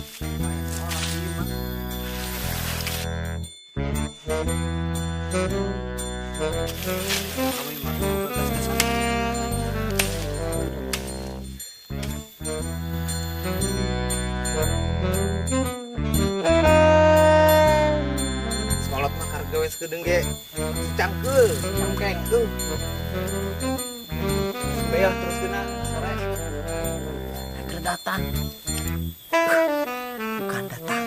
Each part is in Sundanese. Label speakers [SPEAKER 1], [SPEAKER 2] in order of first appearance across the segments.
[SPEAKER 1] Sekolot mah karek gawe sakedeung ge cangkeul, cangkeng tuh. Bayar terus kena sore.
[SPEAKER 2] Akhir datang. Bukan datang.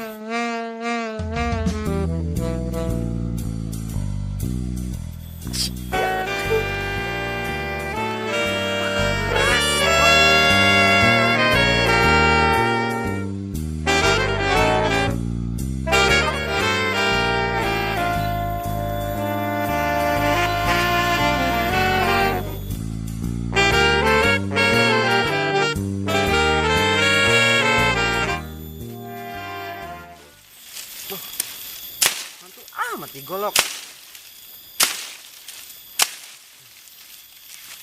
[SPEAKER 1] Mati golok.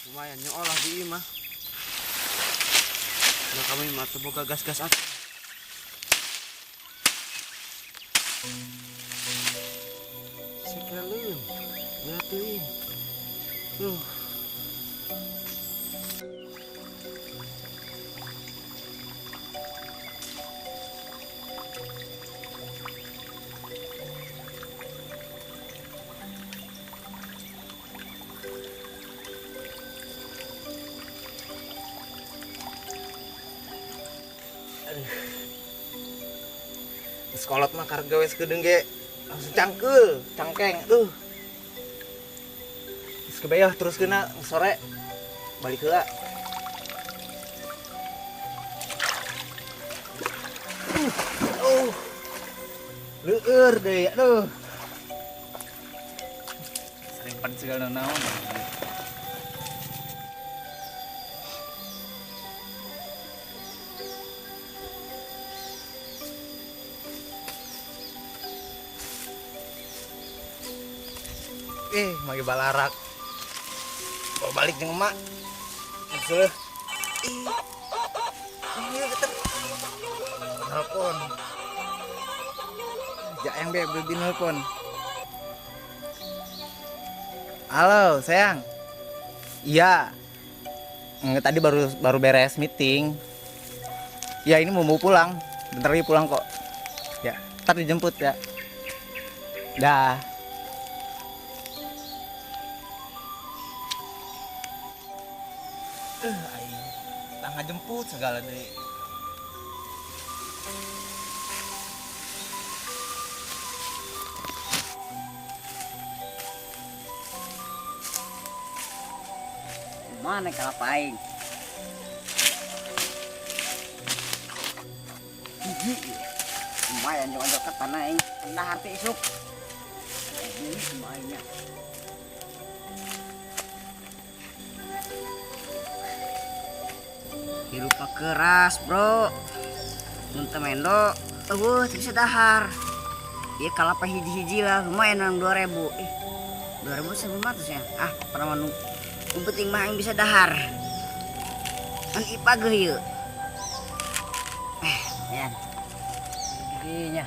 [SPEAKER 1] Lumayan nyolah di imah. Nah kami mah teu boga gas-gas atuh. Sekaleun, berat teuing. Sekolot mah karek gawe sakedeung ge langsung cangkeul, cangkeng tuh. Geus kebayah terus kena sore balik heula. Leueur deui aduh.
[SPEAKER 3] Serimpan segala naon.
[SPEAKER 1] Magi balarak. Bawa balik jeung emak. Geuleuh. Ieu geter. Nelpon. Jaeng be bebi nelpon. Halo, sayang. Iya. Tadi baru beres meeting. Ya, ini mau pulang. Bentar lagi pulang kok. Ya, ntar dijemput ya. Dah. Aing tangga jemput segala deui.
[SPEAKER 2] Mana kalapa aing? Hiji. Lumayan jong-jong ke tanah aing. Dahar teh isuk. Lumayan. Hirup keras, bro. Mun teu mendo, eueuh teu bisa dahar. Ieu kalapa hiji-hiji lah, lumayan nang 2000. 2900 ya. Ah, pernah nu penting mah aing bisa dahar. Kan ipageuh ieu. Lumayan. Gede-nya.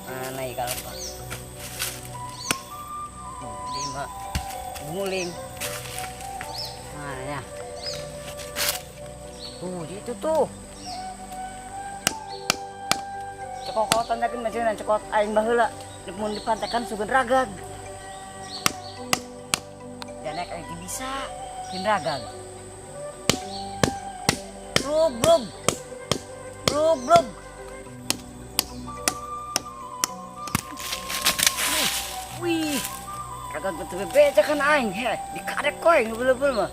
[SPEAKER 2] Mana ieu kalapa? Gede mah bunguling. Mana ya? Tuh, itu tuh. Cekokotan yakin macam cekot aing baheula. Mun dipantekan sugan ragag. Janek aing bisa kin ragag. Blug blug. Blug blug. Wih. Ragag betul bebeja kan aing he. Dikadek koe ngebeul-beul mah.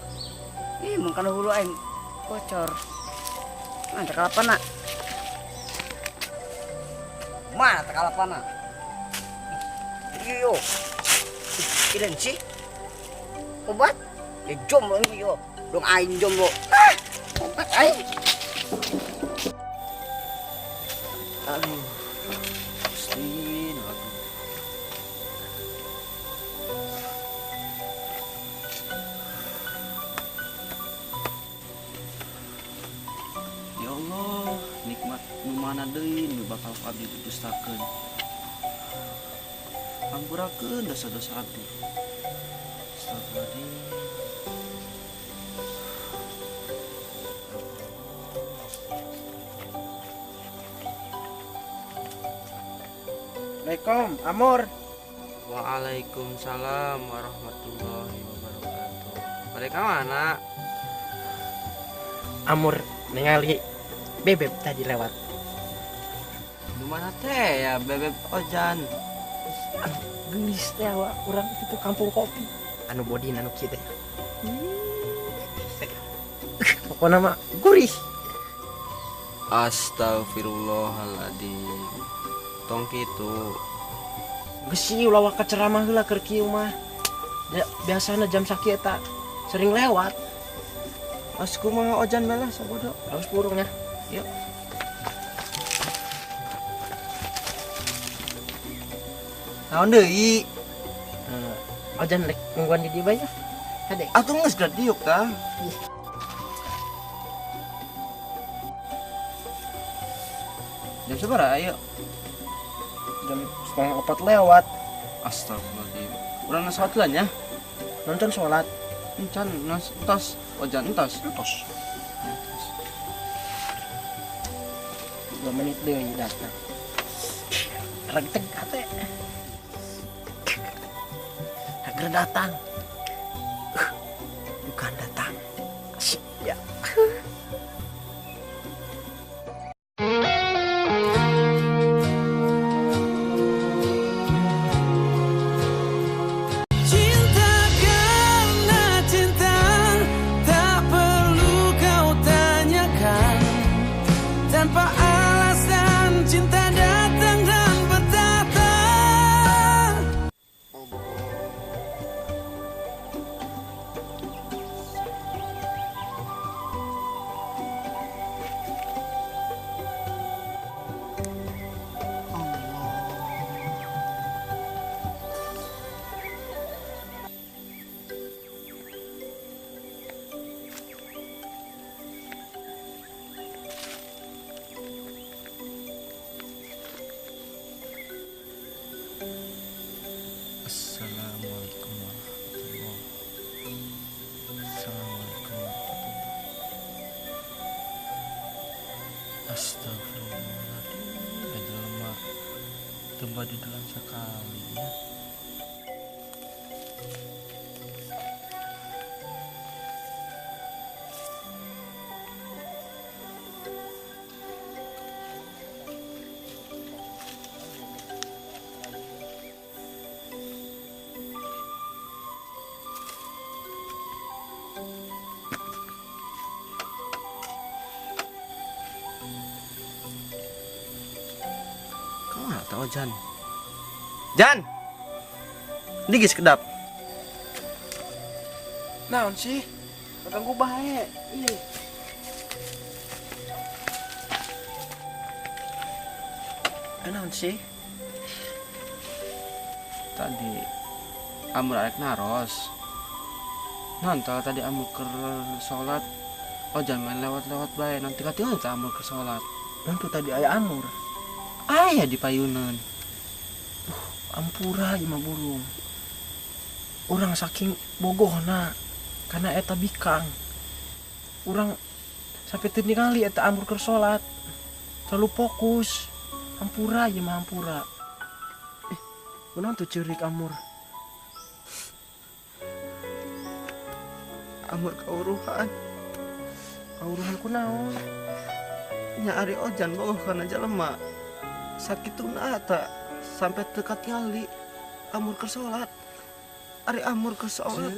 [SPEAKER 2] Ih, mun kana hulu aing bocor. Mana tekalapana? Mana tekalapana? Iyo. Ilan sih? Obat? Ya jomblo ini yo. Dong aing jomblo. Ah, obat aing.
[SPEAKER 3] Aduh. Pusing aku. Ya Allah, nikmat nu mana deui nu bakal ku abdi didustakeun. Hampurakeun dosa-dosa abdi. Astagfirullahaladzim.
[SPEAKER 1] Assalamualaikum, Amor.
[SPEAKER 4] Waalaikumsalam warahmatullahi wabarakatuh. Mereka mana?
[SPEAKER 1] Amor ningali bebeb tadi lewat.
[SPEAKER 4] Di mana teh ya bebeb Ojan?
[SPEAKER 1] Anu gelis teh awak urang itu kampung kopi. Anu bodi anu kieu teh. Pokona mah gurih.
[SPEAKER 4] Astagfirullahaladzim. Tong kitu.
[SPEAKER 1] Geus ulah waka ceramah heula keur kieu mah. Ya, biasana jam sakieu eta sering lewat.
[SPEAKER 4] As kumaha Ojan belah sabodo.
[SPEAKER 1] Harus burungnya.
[SPEAKER 4] Yuk. Naon deui?
[SPEAKER 1] Ojan rek nungguan di dieu bae. Hade.
[SPEAKER 4] Atuh geus diuk tah. Jam sabaraha ayo?
[SPEAKER 1] Jam 3:30 lewat.
[SPEAKER 4] Astagfirullahaladzim. Urang sholat lah nya.
[SPEAKER 1] Nonton sholat.
[SPEAKER 4] Encan nas entos. Ojan entos.
[SPEAKER 1] Entos. 2 menit deui datang. Regteg hate. Agar datang. Bukan datang. Asik ya.
[SPEAKER 5] Cinta karena cinta tak perlu kau tanyakan. Tanpa alasan cinta datang dan bertata.
[SPEAKER 4] Assalamualaikum warahmatullahi. Assalamualaikum warahmatullahi. Astagfirullahaladzim. Ada jelema tempat di dalam sekali ya. Kau Jan. Jan. Ini geus kedap.
[SPEAKER 1] Naon sih? Ganggu bae. Ih. Naon sih?
[SPEAKER 4] Tadi Amur arek naros. Naon tah tadi Amur keur salat. Oh jangan main lewat-lewat bae. Nanti katingal tah Amur keur salat.
[SPEAKER 1] Naon tuh tadi aya Amur?
[SPEAKER 4] Aya di payunan.
[SPEAKER 1] Ampura ieu mah burung. Urang saking bogohna karena eta bikang. Urang sampai teu ningali eta Amur keur salat. Terlalu fokus. Ampura ieu mah ampura. Kunaon tuh ceurik Amur?
[SPEAKER 4] Amur kauruhan.
[SPEAKER 1] Kauruhan kunaon?
[SPEAKER 4] Nya ari Ojan bogoh kana jelema. Sakituna eta sampai teu katingali Amur keur salat. Ari Amur keur salat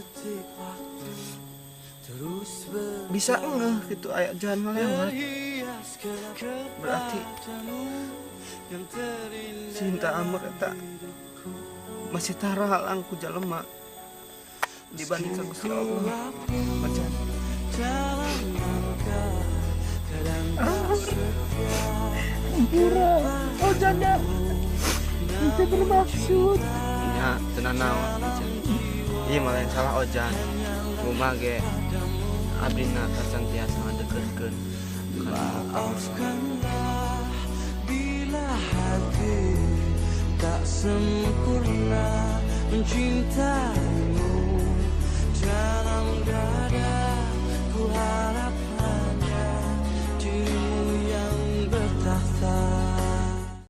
[SPEAKER 4] bisa ngeh gitu aya jalan ngelewat. Berarti cinta Amur eta masih tara halang ku jelema dibanding ka Gusti Allah. Macam
[SPEAKER 1] Ampura, Ojan itu bermaksud.
[SPEAKER 4] Nya tenan naon Ojan. Ieu malah yang salah Ojan. Kumaha ge abdina kasan tiasa ngadeukeutkeun kana Amur.
[SPEAKER 5] hati tak sempurna mencintaimu.